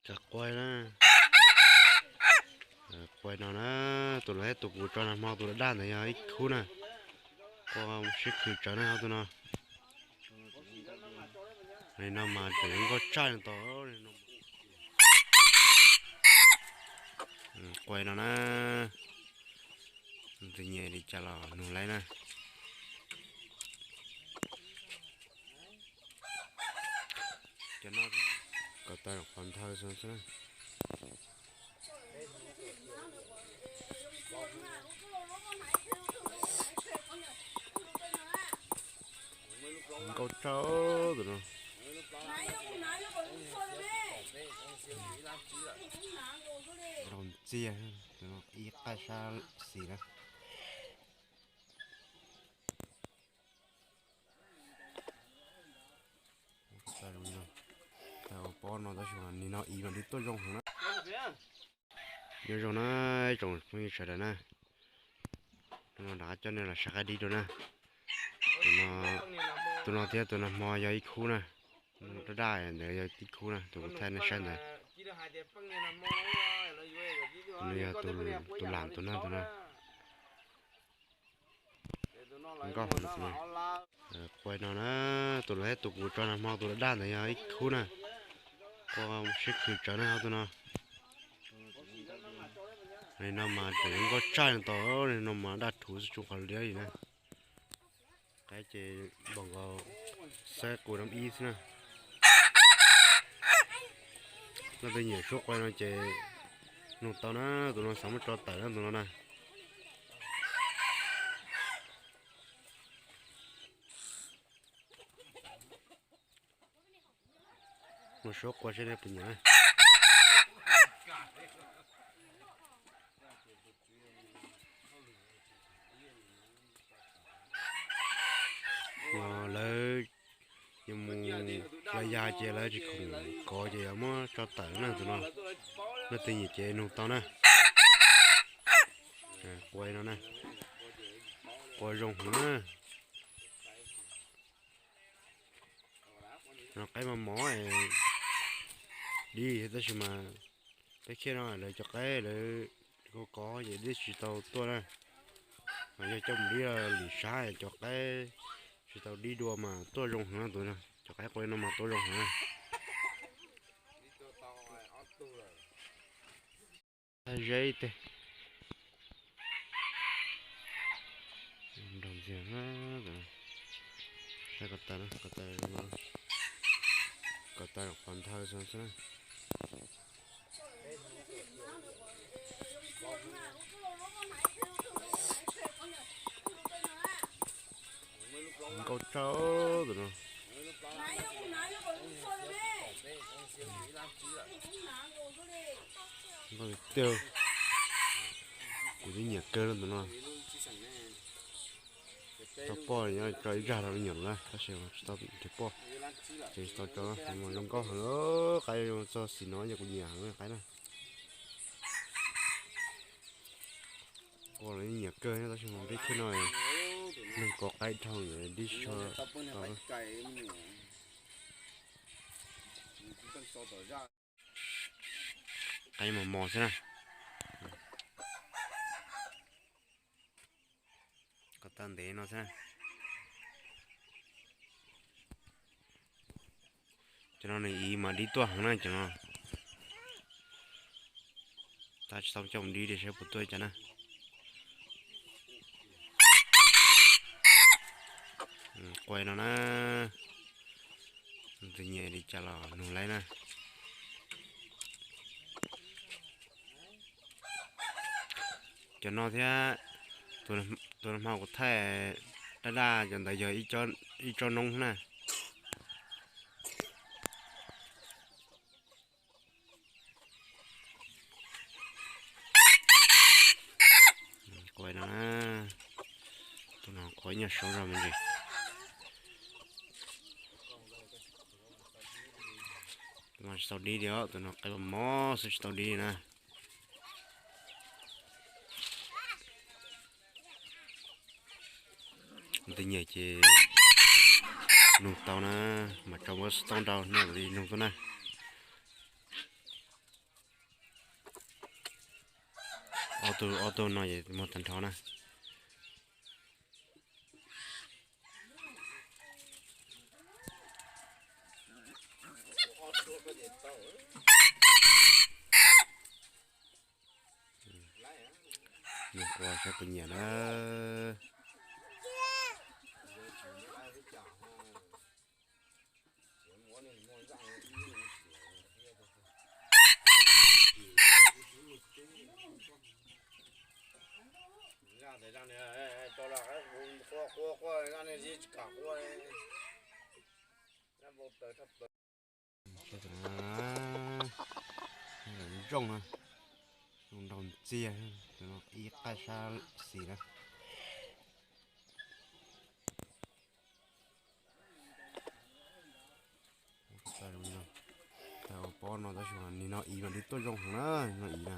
Tawm quaj na. Quaj no na, tus no thiab tus kuv tso nag hmo tus daj daj ntawd yog ib khub na. Quaj sib khwm tsawv na tus no. Li no mas tseem zoo nkauj tshaj no tau. Quaj no na, tus nyiam li cas los nug lawv na. Cov no kom tau qhov nthaw xwb na. Nkauj tshaj tus no. Los ntxiag tus no ib qaj sab xis na. Tau pob no tab sis mas nim no ib mas dib tuaj zoo heev na. Nyob zoo na, tsoom phooj ywg sawv daws na, hnub no rov qab coj nej los saib qaib dib dua na. Tus no thiab tus nag hmo yog ib khub na, tus daj daj ntawd yog ib khub na, tus kuv thaij nej saib ntawd. Tus no yog tus lam tus no tus no. Nkauj heev tus no. Quaj no na, tus no thiab tus kuv tso nag hmo tus daj daj ntawd yog ib khub na. Quaj sib khwm tsawv na tus no. Li no mas tseem zoo nkauj tshaj no tau, li no mas daj rhuv xwb tsis qhov liab li na. Qaib ces npaum nkaus xab qus dab ib xwb na. Leej twg nyiam suab quaj no ces nug tau na, tus no xav muab tso tawm na tus no na. Mus suab quaj seb nej puas nyiam na. Lawv yuav mus los yog ces lawv tsis khoom kov ces yuav muab tso tawm na tus no. Leej twg nyiam ces nug tau na. Quaj no na, quaj zoo heev na. Qaib mos mos dib tab sis mas peb khiaj no lawv cov qaib lawv kov kov ces dib tsis tau tuaj na. Mas yog coj mus dib lim sab cov qaib tsis tau dib dua mas tuaj zoo heev na tus no. Cov qaib quaj no mas tuaj zoo heev na. Zeb ib teg. Nrog ntxiag na, saib ko taw, ko taw, ko taw qhov nthaw xwb na. Nkauj tshaj tus no. Nkauj tiag tiag. Kuv twb nyiam kawg tus no. Tau poj nyob tso ib zaj rau me nyuam na tab sis tsis tau nrhiav poj, ces tsis tau tso. Zoo nkauj heev, qaib zoo txog xim no ces kuv nyiam heev qaib na. Poj los nyiam kawg tab sis mas peb khiaj no neeg kov qaib dhau dib tsis tshua tau. Qaib mos mos xwb na. Ko taw ntev no xwb na. Cov no nws ib mas dib tuaj heev na cov no. Tab tsis tau coj mus dib li saib puas tuaj cov na. Quaj no na. Tus nyiam li cas los nug lawv na. Cov no thiab tus nag hmo kuv thaij daj daj cov ntawd yog ib tsob noob na. Quaj no, tus no quaj ib nyuag saud zog me ntsis. Tus no tsis tau dib li os, tus no qaib mos mos xwb tsis tau dib li na. Leej twg nyiam ces nug tau na, mas tso npawb xov tooj rau nej mam li nug tuaj na. Tus ob tug no es muag tag nrho na. Nws ua saib puas nyiam na. Zoo na, zoo nraug ntxiag, ib qab sab xis na. Tau pob no tab sis mas nim no ib mas dib tuaj zoo heev na, nim no ib na,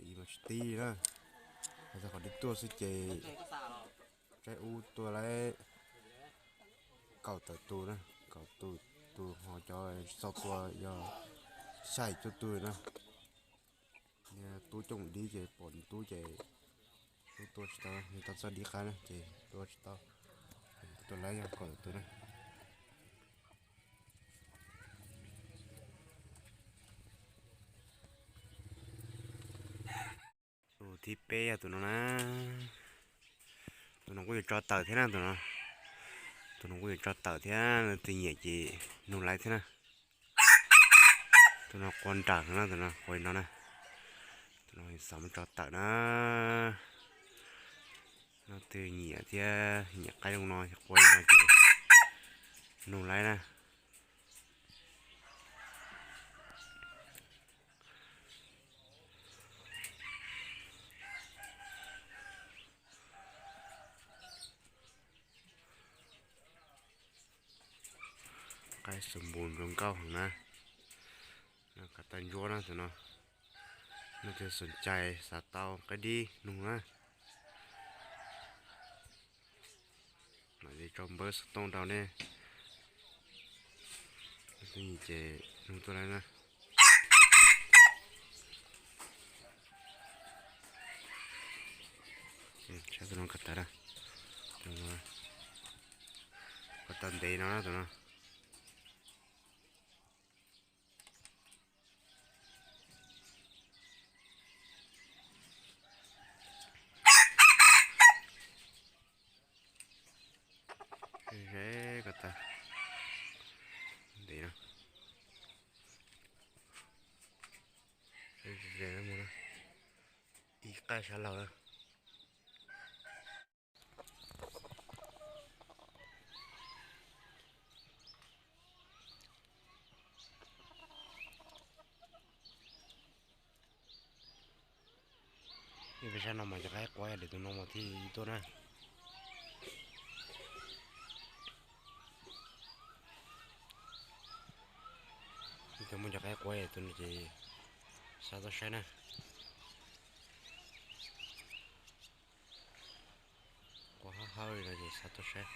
ib mas tsis tib na. Hais txog qhov dib tuaj xwb ces tsaib ub tuaj lawm kaum tawm tus na, kaum tus, tus ho cov tsis txog tua yog xya cuaj tus na. Tub coj mus dib ces pom nws tub ces tub tua tsis tau, nws tau txoj dib qab na ces tua tsis tau, tua lawm yog kaum tawm tus na. Tus thib peb yog tus no na. Tus no kuj yuav tso tawm thiab na tus no. Tus no kuj yuav tso tawm thiab, leej twg nyiam ces nug laiv thiab na. Tus no qua nrawm no na, tus no qua li no na. Tus no xav muab tso tawm na. Leej twg nyiam thiab nyiam qaib zoo no qua li no ces nug laiv na. Qaib xus npus zoo nkauj heev na. Kav tag ntsuab na tus no. Leej twg xom cai xav tau qaib dib nug na. Mam li tso npawb xov tooj rau nej. Leej twg nyiam ces nug tuaj laiv na. Saib tus no kav tag, kav tag ntev no na tus no. Ze ko tas ntev no. Ze mus no, ib qab sab laug na. Ib peb sab no mas cov qaib qua lwm tus no mas thiaj tuaj na. Ib tug muaj cov qaib qua tus no ces xav tuaj saib na. Qua hawb hawb li no ces xav tuaj saib.